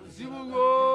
Zibugo.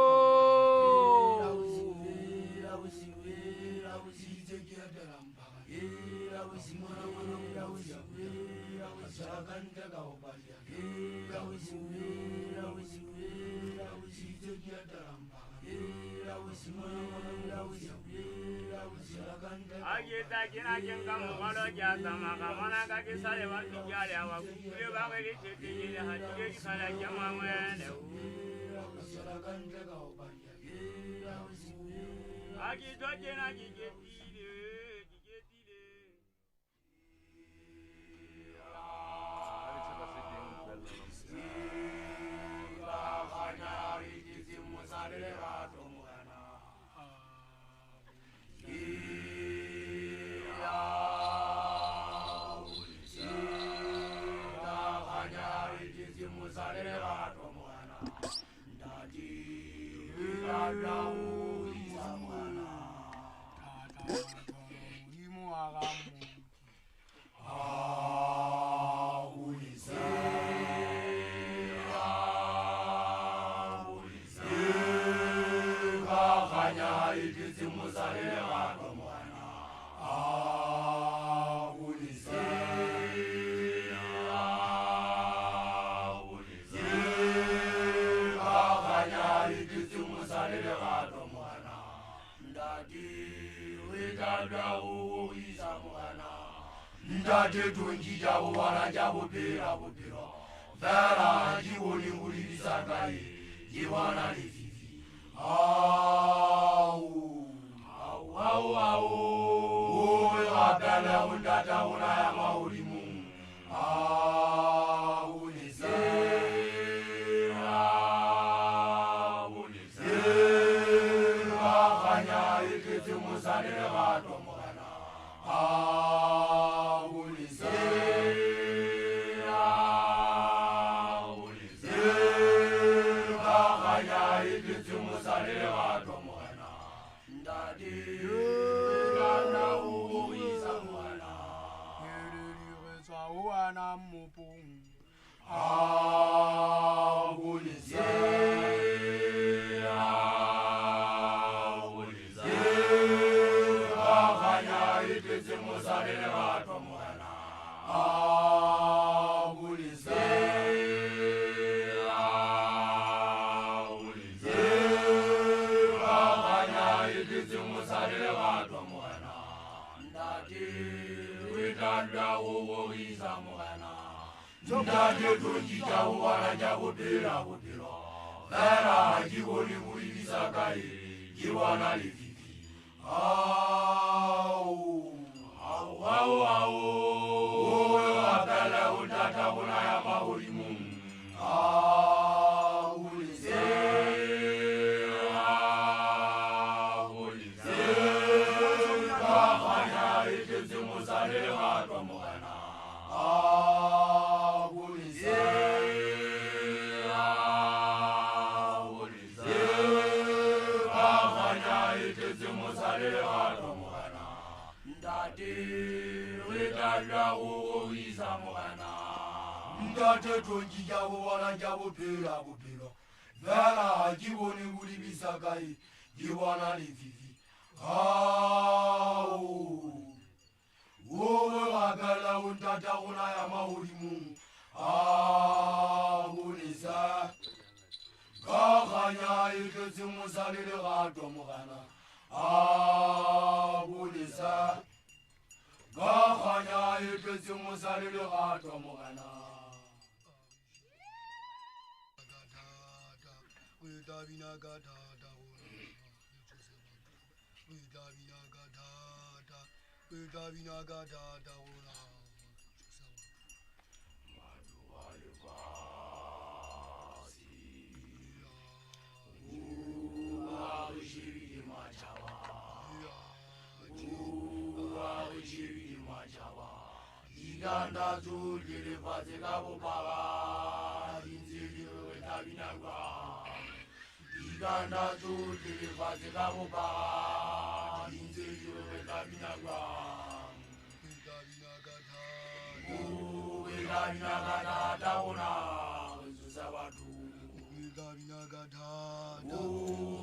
tla bina ka thata.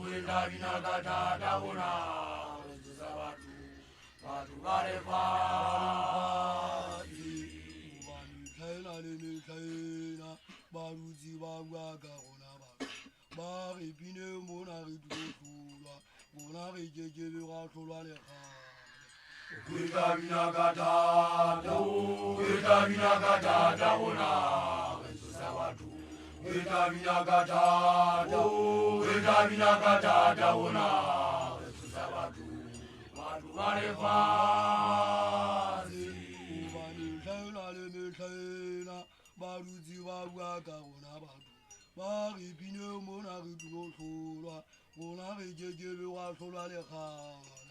Re tla bina ka thata rona, re tsosa batho, batho ba lefatshe. Hoba mehla ena le mehla ena ba dutse ba bua ka rona batho. Ba re bine mona re tlilo hlolwa, rona re kekebe ra hlolwa le kgale. Re tla bina ka thata, re tla bina ka thata rona, re tsosa batho. Re tla bina ka thata, re tla bina ka thata rona, re tsosa batho, batho ba lefatshe. Hoba mehla ena le mehla ena ba dutse ba bua ka rona batho. Ba re bine mona re tlilo hlolwa, rona re kekebe ra hlolwa le kgale.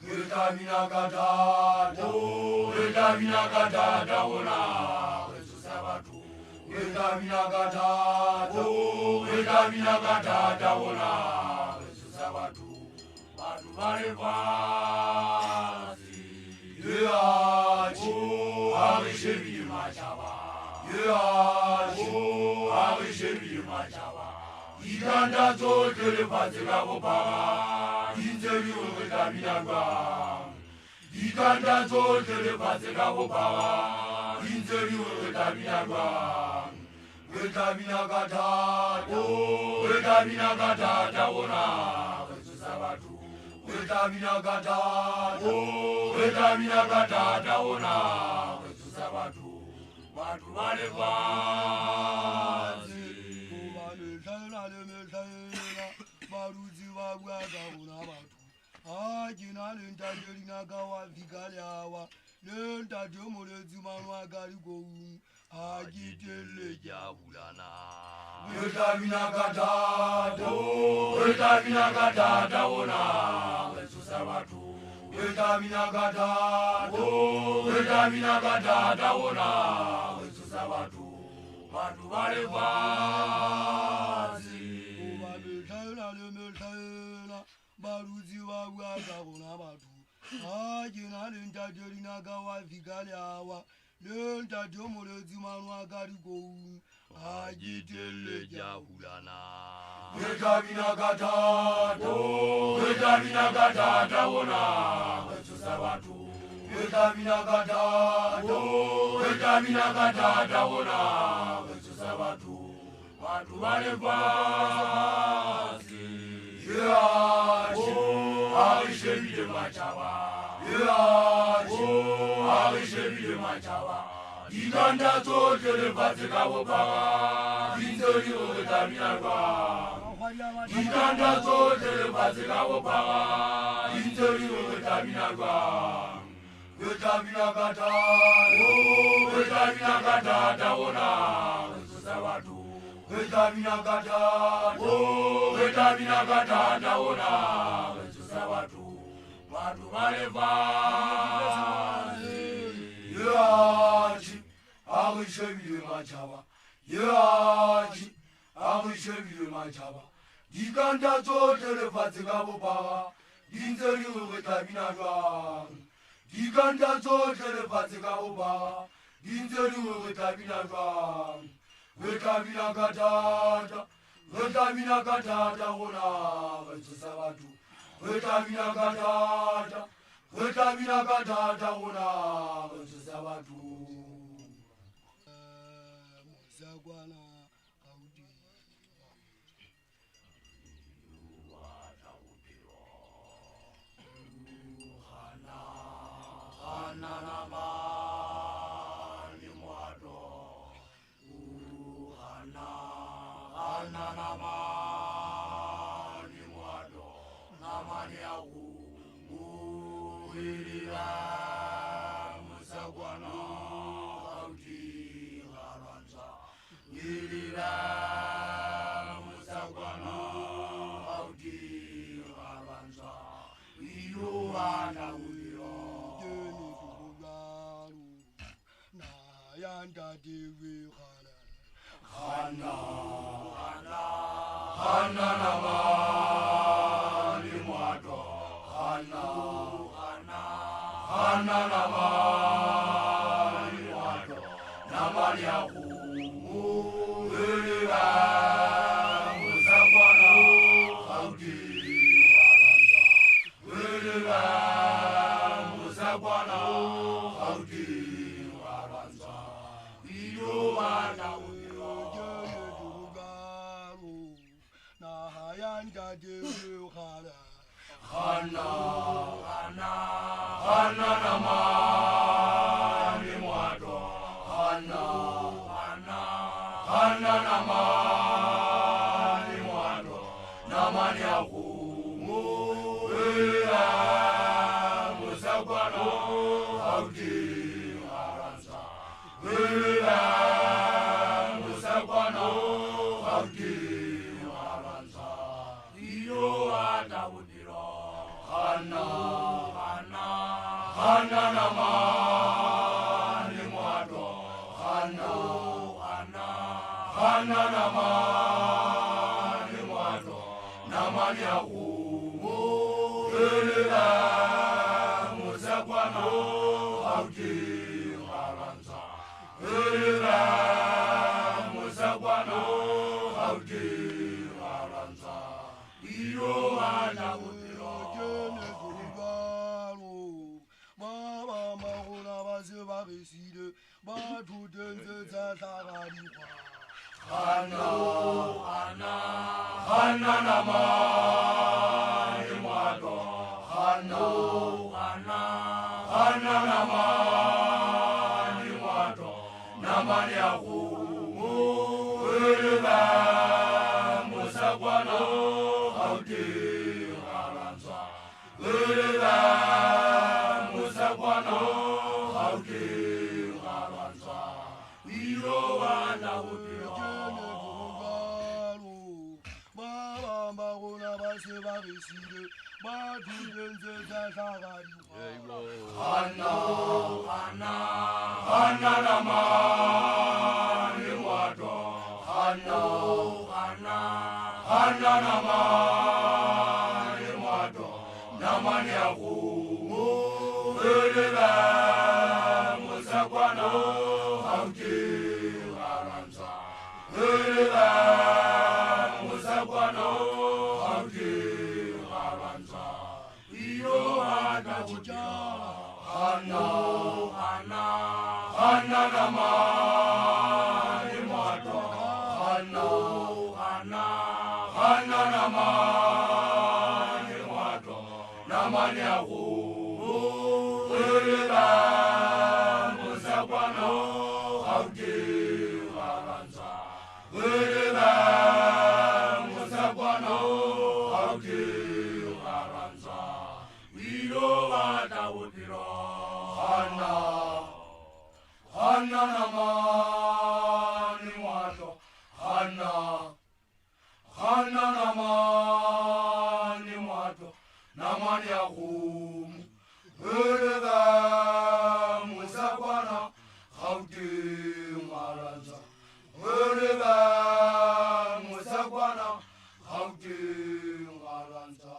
Re tla bina ka thata, re tla bina ka thata rona, re tsosa batho. Re tla bina ka thata, re tla bina ka thata rona, re tsosa batho, batho ba lefatshe. Yeatjhe, ha re shebile matjhaba. Yeatjhe, ha re shebile matjhaba. Dikanta tsohle lefatshe ka bophara di ntse di re re tla bina jwang. Dikanta tsohle lefatshe ka bophara di ntse di re re tla bina jwang. Re tla bina ka thata, re tla bina ka thata rona, re tsosa batho. Re tla bina ka thata, re tla bina ka thata rona, re tsosa batho, batho ba lefatshe. Hoba mehla ena le mehla ena ba dutse ba bua ka rona batho. Ha ke na le ntate Dinaka wa fika leawa, le ntate Moletsi mano a ka dikoung, ha ke telle ke a hulana. Re tla bina ka thata, re tla bina ka thata rona, re tsosa batho. Re tla bina ka thata, re tla bina ka thata rona, re tsosa batho, batho ba lefatshe. Hoba mehla ena le mehla ena ba dutse ba bua ka rona batho. Ha ke na le ntate Dinaka wa fika leawa, le ntate Moletsi mano a ka dikoung, ha ke telle ke a hulana. Re tla bina ka thata, re tla bina ka thata rona, re tsosa batho. Re tla bina ka thata, re tla bina ka thata rona, re tsosa batho, batho ba lefatshe. Yeatjhe, ha re shebile matjhaba. Yeatjhe, ha re shebile matjhaba. Dikanta tsohle lefatshe ka bophara di ntse di re re tla bina jwang. Dikanta tsohle lefatshe ka bophara di ntse di re re tla bina jwang. Re tla bina ka thata, re tla bina ka thata rona, re tsosa batho. Re tla bina ka thata, re tla bina ka thata rona, re tsosa batho, batho ba lefatshe. Yeatjhe, ha re shebile matjhaba. Yeatjhe, ha re shebile matjhaba. Dikanta tsohle lefatshe ka bophara di ntse di re re tla bina jwang. Dikanta tsohle lefatshe ka bophara di ntse di re re tla bina jwang. Re tla bina ka thata, re tla bina ka thata rona, re tsosa batho. Re tla bina ka thata, re tla bina ka thata rona, re tsosa batho. Mosakwana Gauteng. Hana namane moato, hana, hana namane moato, namane ya go moeleba mosakwana Gauteng ga lwantsha. Eleba mosakwana Gauteng ga lwantsha. O ile o batla bophelo. Ke nnete ho jwalo, na ya ntate we kgala. Hana, hana, hana namane moato. Hana, hana, hana namane moato. Namane ya kgomo, eleba ntate lekgala. Gana, gana, gana namane moato. Gana, gana, gana namane moato. Namane ya kgomo. Ela mosakwana Gauteng ga lwantsha. Ela mosakwana Gauteng ga lwantsha. Iyo ata bophelo. Gana, gana, gana namane moato. Gana, gana, gana namane moato. Namane ya kgomo. Ela mosakwana Gauteng ga lwantsha. Ela mosakwana Gauteng ga lwantsha. Iyo ata bophelo. Ke ne ke le jwalo. Ba bang ba rona ba se ba re siile, ba thoteng tse tsa hlaga dikgwa. Gana, gana, gana namane moato. Gana, gana, gana namane moato. Namane ya kgomo. Ela mosakwana Gauteng ga lwantsha. Ela mosakwana Gauteng ga lwantsha. Iyo ata bophelo. Ke ne ke le jwalo. Ba bang ba rona ba se ba re siile, ba thoteng tse tsa hlaga dikgwa. Gana, gana, gana namane moato. Gana, gana, gana namane moato. Namane ya kgomo. Ela mosakwana Gauteng ga lwantsha. Ela mosakwana Gauteng ga lwantsha. Iyo ata bophelo. Gana, gana, gana namane moato. Gana, gana, gana namane moato. Namane ya kgomo. Ela mosakwana Gauteng ga lwantsha. Ela mosakwana Gauteng ga lwantsha. Iyo ata bophelo. Gana, gana namane moato. Gana, gana namane moato. Namane ya kgomo. Ela mosakwana Gauteng ga lwantsha. Ela mosakwana Gauteng ga lwantsha.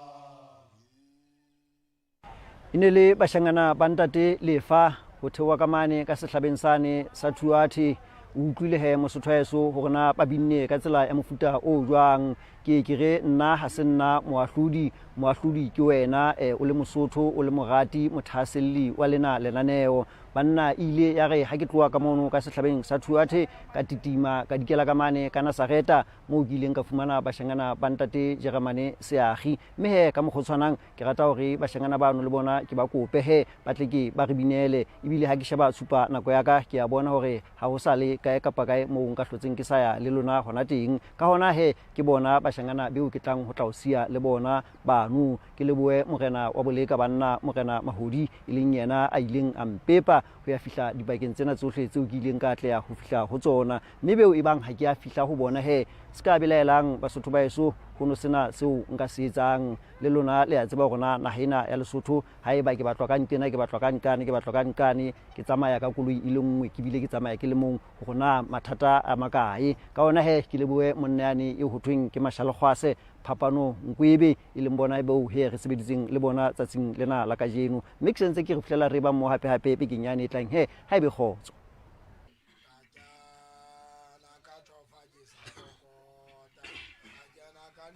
E ne le bashangana ba ntate Lefa ho theoha ka mane ka sehlabeng sane sa Thuathe. O utlwile he Mosotho wa heso hore na ba binne ka tsela ya mofuta o jwang. Ke ke re nna ha se nna moahlodi, moahlodi ke wena, o le Mosotho, o le morati, mothahaselli wa lena lenaneo. Banna ile ya re ha ke tloha ka mono ka sehlabeng sa Thuathe, ka titima, ka dikela ka mane ka Nazareta, moo ke ileng ka fumana bashangana ba ntate Jeremane Seagi. Mme he ka mokgwa o tshwanang ke rata hore bashangana bano le bona ke ba kope he ba tle ke ba re binele. Ebile ha ke sheba tshupa nako ya ka, ke a bona hore ha ho sa le kae kapa kae moo nka hlotseng ke sa ya le lona hona teng. Ka hona he ke bona bashangana beo ke tlang ho tla o siya le bona bano. Ke lebohe morena wa Boleka banna, morena Mahodi, e leng yena a ileng a mpepa ho ya fihla dibakeng tsena tsohle tseo ke ileng ka atleha ho fihla ho tsona. Mme beo e bang ha ke a fihla ho bona he, se ka belaelang Basotho ba heso, ho no sena seo nka se etsang. Le lona le a tseba hore na naha ena ya Lesotho, haeba ke batlwa ka nqena, ke batlwa ka nqane, ke batlwa ka nqane, ke tsamaya ka koloi e le nngwe, ke bile ke tsamaya ke le mong, hore na mathata a makae. Ka hona he ke lebohe monna yane eo ho thweng ke Mashalekgwase Phapano Nkwebe, e leng bona beo he re sebeditseng le bona tsatsing lena la kajeno. Mme ke sentse ke re fihlela re ba mmoho hape hape bekeng yane e tlang he, ha ebe kgotso. Ka kena ka